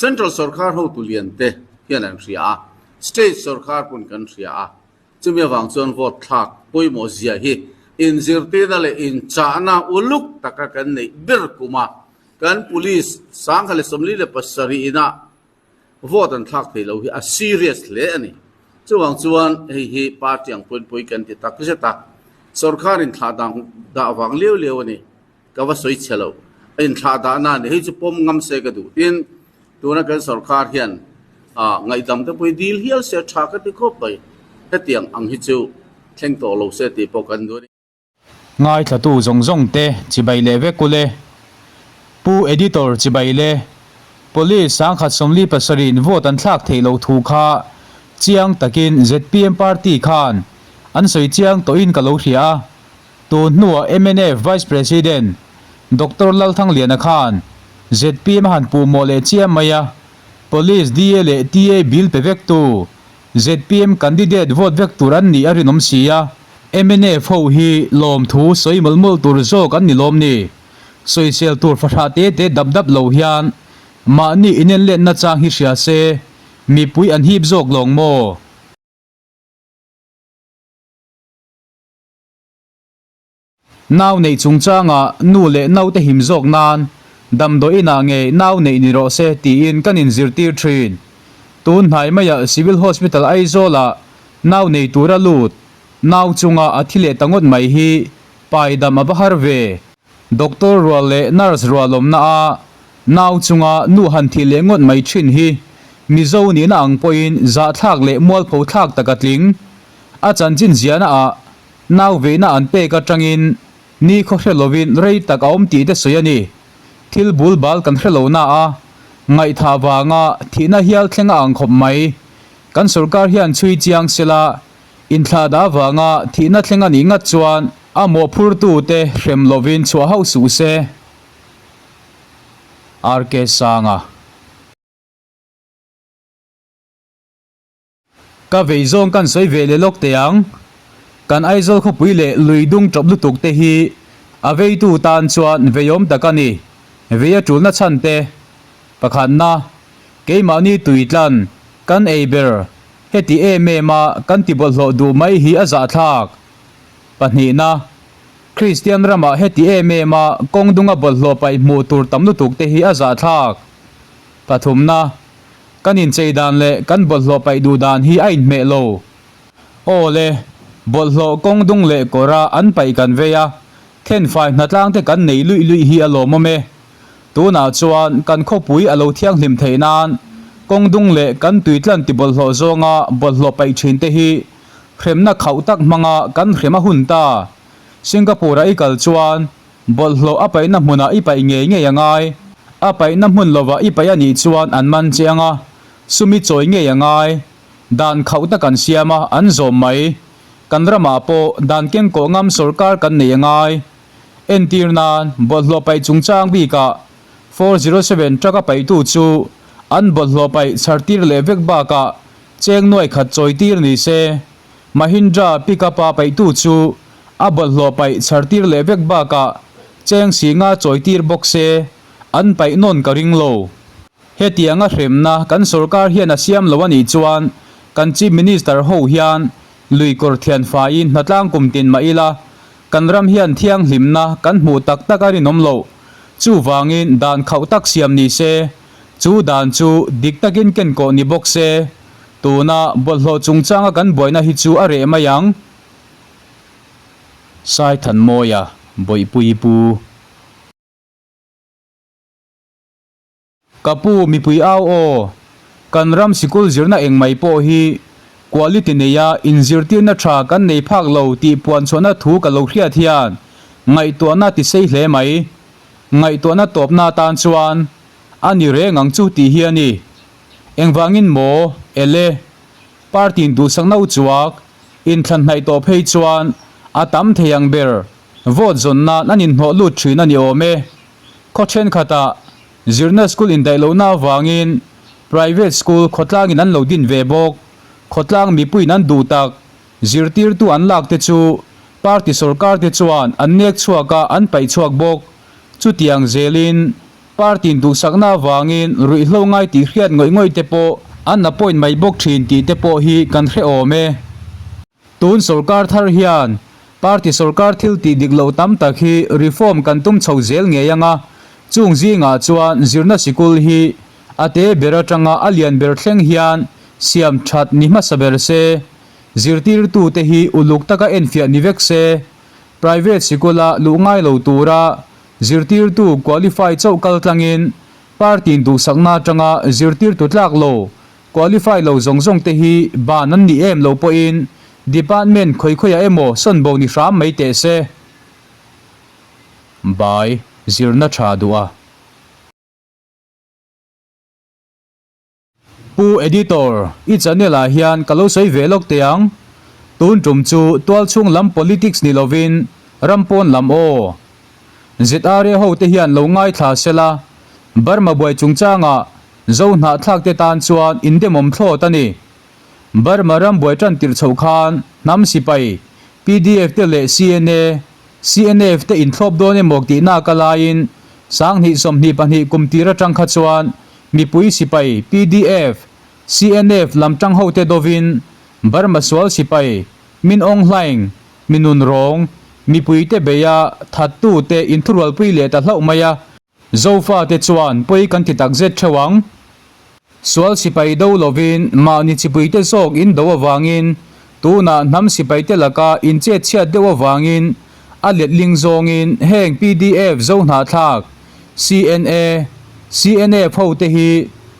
Central sorkar hotu lian te hian an hria a, State sorkar pawn kan hria a, chumi avang chuan vote thlak pawimawh zia hi inzirtirna leh inchahna uluk taka kan neih ber kum a, kan Police 1047 ina vote an thlak thei lo hi a serious hle a ni. Chuvang chuan hei hi party ang pawn pawi kan ti tak zet a, sorkar inthlah dang dah vang liau liau a ni. Ka va sawi chhe lo. A inthlah dahna a ni. Hei chu pawm ngam se ka duh. Tin, tuna kan sorkar hian ngaihdam te pawh hi dil hial se tha ka ti khawp mai. Hetiang ang hi chu thleng tawh lo se tih pawh kan duh a ni. Ngaithlatu zawng zawng te chibai leh vek ule. Pu Editor chibai le. Police 1047 in vote an thlak theih loh thu kha chiang takin zpm party khan an sawi chiang tawhin ka lo hria a. Tun hnuah mnf Vice President Doctor Lalthangliana khan zpm a han puh mawh leh chiam mai a, Police DA leh TA bill pe vek tu zpm candidate vote vek tur an nih a rinawm si a, mnf ho hi lawmthu sawi mawlh mawlh tur zawk an ni lawm ni? Sawisel tur fahrah te te dap dap lo hian mahni inenletna chang hi hria se mipui an hip zawk lawng maw? Nau neih chungchanga nu leh naute him zawk nan damdawi inah ngei nau neih ni rawh se tiin kan inzirtir thin. Tun hnai maiah Civil Hospital Aizawlah nau nei tura lut nau chunga a thi leh ta ngawt mai hi pai dam a va har ve. Doctor rual leh nurse rual awmna a nau chunga nu han thih leh ngawt mai thin hi Mizo nihna ang pawhin zahthlak leh mualpho thlak tak a tling. A chanchin ziahna ah nau veina an pek atangin ni khaw hre lovin rei tak a awm tih te sawi a ni. Thil bul bal kan hre lo na a, ngaihthah vanga thihna hial thleng a ang khawp mai. Kan sorkar hian chhui chiang sela, inthlahdah vanga thihna thleng a nih ngat chuan a mawhphurtu te hrem lovin chhuah hauh suh se. RK Sanga. Ka vei zawng kan sawi ve leh lawk teh ang. Kan Aizawl khawpui leh lui dung tawp lutuk te hi a veitu tan chuan veiawm tak a ni. Vei a tulna chhan te pakhatna, keimahni tui tlan kan ei ber heti em em a kan ti bawlhhlawh duh mai hi a zahthlak. Pahnihna, Kristian ramah heti em em a kawng dunga bawlhhlawh paih hmuh tur tam lutuk te hi a zahthlak. Pathumna, Kan inchei dan leh kan bawlhhlawh paih duh dan hi a inhmeh lo. Aw le, bawlhhlawh kawng dung leh kawra an paih kan vei a, thenfai hnatlang te kan nei luih luih hi a lawmawm e. Tunah chuan kan khawpui a lo thianghlim theih nan kawng dung leh kan tuitlan ti bawlhhlawh zawnga bawlhhlawh paih thin te hi hremna khauh tak hmanga kan hrem a hun ta. Singapore-a i kal chuan Bawlhhlawh a paihna hmunah i paih ngei ngei a ngai. A paihna hmun lovah i paih a nih chuan an man che ang a, sum i chawi ngei a ngai. Dan khauh tak an siam a, an zawm mai. Kan ramah pawh dan kengkawh ngam sawrkar kan nei a ngai. Entir nan, bawlhhlawh paih chungchang bikah 407 truck a paihtu chu an bawlhhlawh paih chhartir leh vek bakah cheng nuai khat chawitir ni se. Mahindra pickup a paihtu chu a bawlhhlawh paih chhartir leh vek bakah cheng singa chawitir bawk se an paih nawn ka ring lo. Hetianga hremna kan sorkar hian a siam lo a nih chuan kan Chief Minister ho hian lui kawr thian faiin hnatlang kum tin mah ila kan ram hian thianghlimna kan hmuh tak tak a rinawm loh. Chuvangin dan khauh tak siam ni se, chu dan chu dik takin kenkawh ni bawk se. Tuna bawlhhlawh chungchanga kan buaina hi chu a reh mai ang. Saithanmawia, Bawihpui pu. Ka pu mipui au aw, kan ram sikul zirna eng mai pawh hi quality neia inzirtirna tha kan nei phak lo tih puanchhuahna thu ka lo hriat hian ngaihtuahna ti sei hle mai. Ngaihtuahna tawpna atan chuan a ni reng ang chu tih hi a ni. Engvangin maw, ele, party-in duhsakna uchuak inthlan hnaih tawh phei chuan a tam thei ang ber vote zawn nan an inhnawh lut thin a ni awm e. Khaw thenkhatah zirna school indaih lohna avangin private school khawtlangin an lo din ve bawk. Khawtlang mipuiin an duh tak zirtirtu an lak te chu party sorkar te chuan an nek chhuak a, an paih chhuak bawk. Chutiang zelin. Party in duhsakna avangin ruihhlo ngai tih hriat ngawih ngawih te pawh an appoint mai bawk thin tih te pawh hi kan hre awm e. Tun sorkar thar hian party sorkar thil tih dik loh tam tak hi reform kan tum chho zel ngei ang a, chung zingah chuan zirna sikul hi a te ber atanga a lian ber thleng hian siam that ni hmasa ber se, zirtirtute hi uluk taka enfiah ni vek se, private sikula luh ngai lo tura zirtirtu qualify chauh kal tlangin party in duhsakna atanga zirtirtu tlak lo Qualify lo zawng zawng te hi ban an nih em lo pawhin department khawi khawiah emaw sawn bo ni hram mai teh se. Bai zirna tha duh a. Pu Editor, i channel ah hian ka lo sawi ve lawk teh ang. Tun tum chu tualchhung lam politics ni lovin ram pawn lam aw. ZRA ho te hian lo ngaithla sela, Burma buai chungchangah Zo hnahthlak te tan chuan indemawm thlawt a ni. Burma ram buai tan tirh chhoh khan hnam sipai, pdf te leh CNA, CNF te inthlawp dawn emaw tihnak a laiin 2022 kum tir atang kha chuan mipui sipai, pdf, CNF lam tang ho te dovin Burma sual sipai, Min Aung Hlaing, mi nun rawng, mipui te beia thattu te inthurualpui leh ta hlauh mai a. Zofate chuan pawi kan ti takzet theuh ang. Sual sipai do lovin mahni chipuite zawk in do avangin tunah hnam sipaite laka in chet chhiat deuh avangin a letling zawngin heng pdf zo hnahthlak, CNA, CNF ho te hi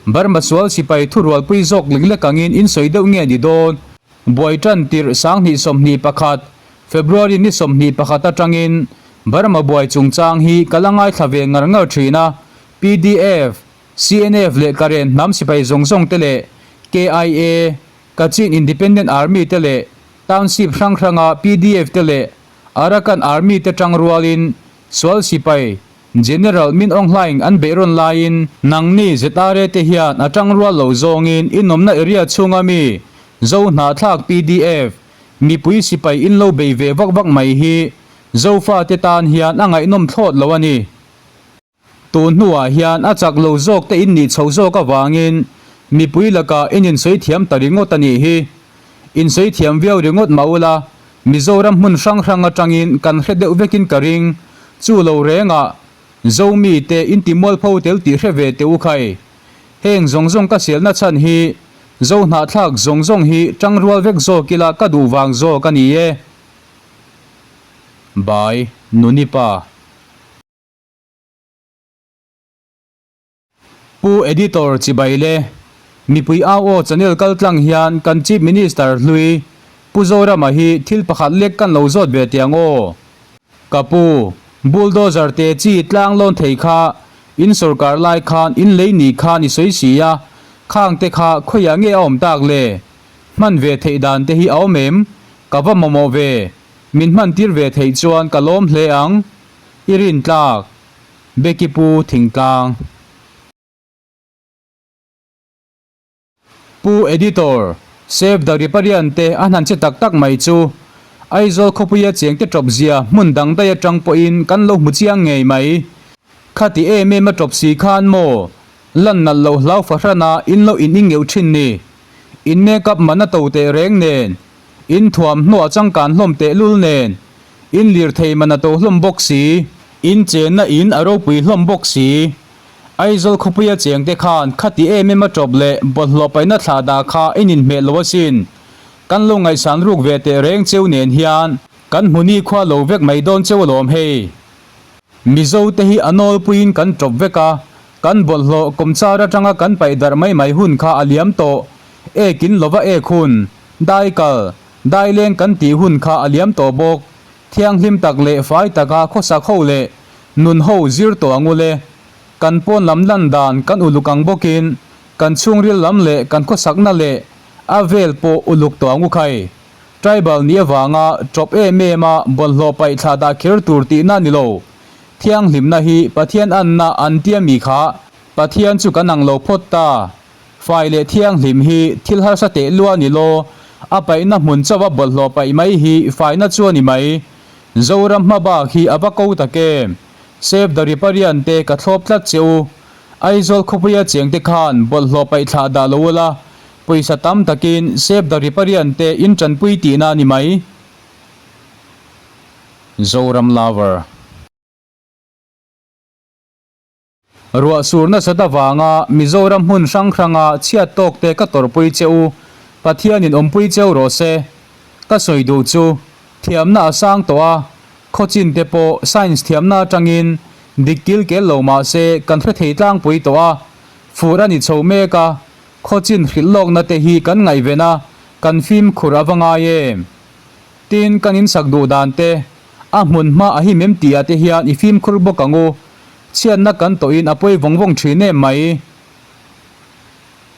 Burma sual sipai thurualpui zawk lek lek angin in sawi deuh nge ni dawn? Buai tan tirh 2021 February ni 21 atangin Burma buai chungchang hi ka la ngaithla ve ngar ngar thin a, pdf, CNF leh Karen hnam sipai zawng zawng te leh KIA, Kachin Independent Army te leh Township hrang hranga pdf te leh Arakan Army te tang rualin sual sipai General Min Aung Hlaing an beih rawn laiin nangni ZRA te hian a tang rual lo zawngin inawmna area chhunga mi Zo hnahthlak pdf, Mipui sipai in lo bei ve vak vak mai hi Zofa te tan hian a ngaihnawm thlawt lo a ni. Tun hnuah hian a chak lo zawk te in nih chho zawk avangin mipui lakah in insawi thiam ta ringawt a nih hi. Insawi thiam viau ringawt mah ula Mizoram hmun hrang hrang atangin kan hre deuh vekin ka ring. Chu lo rengah Zomi te in ti mualpho tel tih hre ve teh u khai. Heng zawng zawng ka selna chhan hi Zo hnahthlak zawng zawng hi tangrual vek zawk ila ka duh vang zawk a ni e. By Nunipa. Pu Editor Chibai le Mipui Au Aw channel kal tlang hian kan Chief Minister hlui Pu Zorama hi thil pakhat lek kan lo zawt ve teh ang aw. Ka pu, bulldozer te chi tlang lawn thei kha in sorkar lai khan in lei ni khan i sawi si a, khang te kha khawiah nge a awm tak le? Hman ve theih dan te hi a awm em? Ka va mamawh ve, min hman tir ve theih chuan ka lawm hle ang. I rintlak, Becky Pu Thingtlang. Pu Editor, Save the Riparian te a hnan che tak tak mai chu Aizawl khawpuia chengte tawp zia hmun dang daih atang pawhin kan lo hmu chiang ngei mai. Khati em em a tawp si khan maw lan nalh lo hlau fahrana in lo in ingeuh thin ni. In make up man a to teh reng nen, in thuam hnuah changkan hlawm teh lul nen, in lirthei man a to hlawm bawk si, in chenna in a ropui hlawm bawk si. Aizawl khawpuia chengte khan khati em em a tawp leh bawlhhlawh paihna thlah dah kha in inhmeh lo asin. Kan lo ngaihsan ruk ve teh reng cheu nen hian kan hmuni khua lo vek mai dawn cheu alawm hei. Mizo te hi a nawlpuiin kan tawp vek a, kan bawlhhlawh kawmchar atanga kan paih darh mai mai hun kha a liam tawh. Ek in lova ek hun, dai kal, dai leng kan tih hun kha a liam tawh bawk. Thianghlim tak leh fai taka khawsak ho leh Nun ho zir tawh ang ule. Kan pawn lam lan dan kan uluk ang bawkin kan chhungril lam leh kan khawsakna leh a vel pawh uluk tawh ang u khai. Tribal nih avanga tawp em em a bawlhhlawh paih thlah dah kher tur tihna ni lo. Thianghlimna hi Pathian anna an tia mi kha Pathian chu kan ang lo phawt ta. Fai leh thianghlim hi thil harsa teh lua ni law, a paihna hmun chauha bawlhhlawh paih mai hi faina chu a ni mai. Zoram hma bak hi a va ko tak em? Save the Riparian te ka thlawp tlat che u. Aizawl khawpuia cheng te khan bawlhhlawh paih thlah dah lo ula, pawisa tam takin Save the Riparian te in tanpui tihna a ni mai. Zoram Lover. Ruah sur nasat avanga Mizoram hmun hrang hranga chhiat tawk te ka tawrhpui che u, Pathianin awmpui cheu rawh se. Ka sawi duh chu, thiamna a sang tawh a, khawchin te pawh science thiamna atangin dik kil kel lo mah se kan hre thei tlangpui tawh a, fur a ni chho mek a, khawchin hrilh lawkna te hi kan ngaihven a, kan fimkhur a va ngai em? Tin, kan insak duh dan te, a hmun hma a him em tih ah te hian i fimkhur bawk ang u. Chhiatna kan tawhin a pawi vawng vawng thin em mai.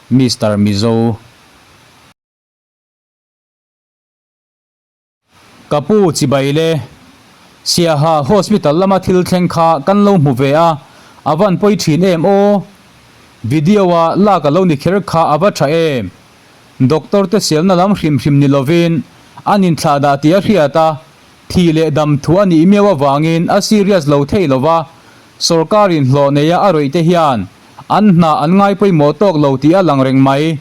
Mister Mizo. Ka pu chibai le. Siaha Hospital lama thil thleng kha kan lo hmu ve a, a van pawi thin em aw. Video a lak a lo ni kher kha a va tha em. Doctor te selna lam hrim hrim ni lovin an inthlah dah tih a hriat a, Thih leh dam thu a nih miau avangin a serious lo thei lo va, sorkarin hlawh neia a rawih te hian an hna an ngai pawimawh tawk lo tih a lang reng mai.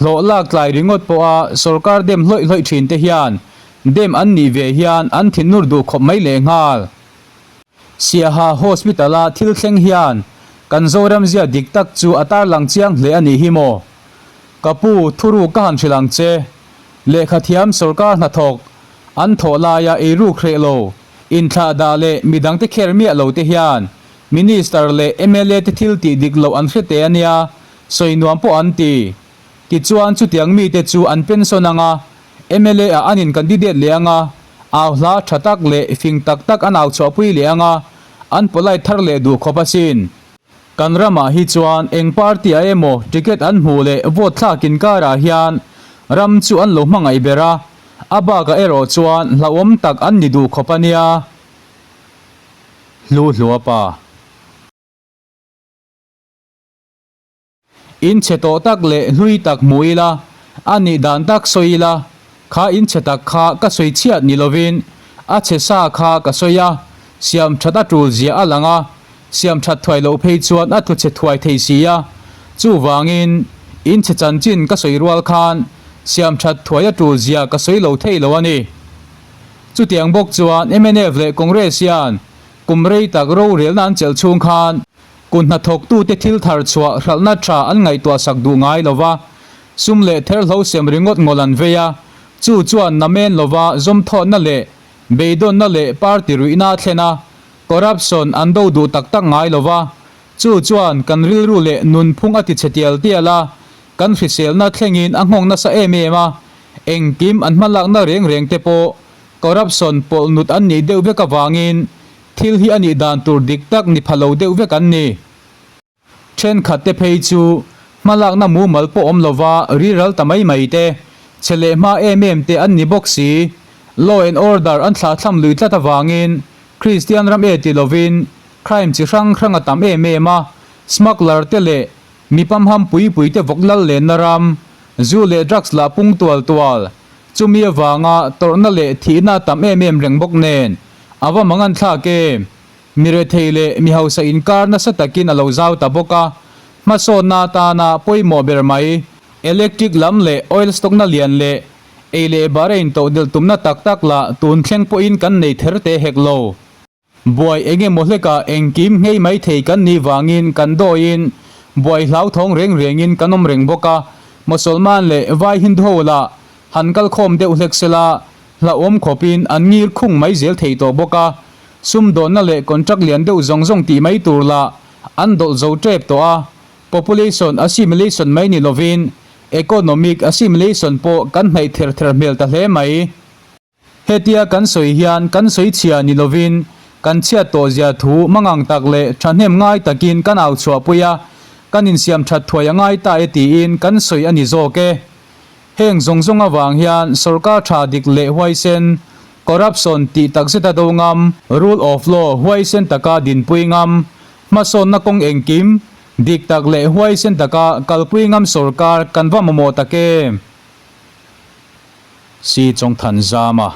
Hlawh lak tlai ringawt pawha sorkar dem hlawih hlawih thin te hian dem an nih ve hian an thinur duh khawp mai lehnghal. Siaha Hospital-a thil thleng hian kan Zoram zia dik tak chu a tarlang chiang hle a nih hi maw? Ka pu, thuruk ka han hrilh ang che. Lehkhathiam sorkar hnathawk an thawh laia eiruk hreh lo, inthlah dah leh midangte kher miah lo te hian Minister leh mla te thil tih dik loh an hre teh a nia, sawi nuam pawh an ti. Tichuan chutiang mite chu an pension ang a, mla ah an in candidate leh ang a, au hla tha tak leh fing tak tak an au chhuahpui leh ang a, an polite thar leh duh khawp asin. Kan ramah hi chuan eng party ah emaw ticket an hmuh leh vote thlak inkarah hian ram chu an lo hmangaih ber a, a bakah erawh chuan hlauhawm tak an ni duh khawp a nia. Hlu hlua pa. In chhe tawh tak leh hlui tak hmu ila, a nih dan tak sawi ila, kha in chhe tak kha ka sawi chhiat ni lovin a chhe sa kha ka sawi a, siam that a tul zia a lang a, siam that thuai loh phei chuan a tlu chhe thuai thei si a, chuvangin in chhe chanchin ka sawi rual khan siam that thuai a tul zia ka sawi lo thei lo a ni. Chutiang bawk chuan mnf leh Congress hian kum rei tak rorelna an chelh chhung khan Kut hnathawktute thil thar chhuah hralhna tha an ngaihtuah sak duh ngai lo va, sum leh therhlo sem ringawt ngawl an vei a, chu chuan namen lova zawmthawhna leh beidawnna leh party ruihna a thlen a, corruption an do duh tak tak ngai lo va, chu chuan kan rilru leh nunphung a tichhe tial tial a, kan hriselna thlengin a nghawng nasa em em a, engkim an hmalakna reng reng te pawh corruption pawlh nut an nih deuh vek avangin Thil hi a nih dan tur dik tak ni pha lo deuh vek an ni. Thenkhat te phei chu hmalakna mumal pawh awm lova riral ta mai mai te, che leh hma em em te an ni bawk si. Law and order an thlahthlam lui tlat avangin Kristian ram e ti lovin crime chi hrang hrang a tam em em a, smuggler te leh mi pamham pui pui te vawk lal lenna ram, zu leh drugs lah pung tual tual, chumi avanga tawrhna leh thihna a tam em em reng bawk nen. A va mangan thlak em? Mi rethei leh mi hausa inkar nasa takin a lo zau ta bawk a, hmasawnna atana pawimawh ber mai, electric lam leh oil stock na lian leh ei leh bar a intohdelh tumna tak tak lah tun thleng pawhin kan nei ther teh hek lo. Buai eng emaw hlekah engkim nghei mai thei kan nih vangin kan dawiin buai hlauthawng reng rengin kan awm reng bawk a, Mosolman leh Vai Hindu ho lah han kalkhawm deuh hlek sela Hlauhawm khawpin an ngir khung mai zel thei tawh bawk a, sumdawnna leh contract lian deuh zawng zawng tih mai tur lah an dawlh zo tep tawh a, population assimilation mai ni lovin economic assimilation pawh kan hnaih ther ther hmel ta hle mai. Hetia kan sawi hian kan sawi chhia ni lovin kan chhiat tawh zia thu mangang tak leh thahnem ngai takin kan au chhuahpui a, kan insiam that thuai a ngai ta e tiin kan sawi a ni zawk e. Heng zawng zawng avang hian sorkar tha dik leh huaisen, corruption tih takzeta do ngam, rule of law huaisen taka dinpui ngam, hmasawnna kawng engkim, dik tak leh huaisen taka kalpui ngam sorkar kan va mamawh tak em? Si Chawngthan Zama,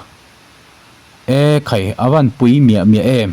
E khai, a van pui miah miah em?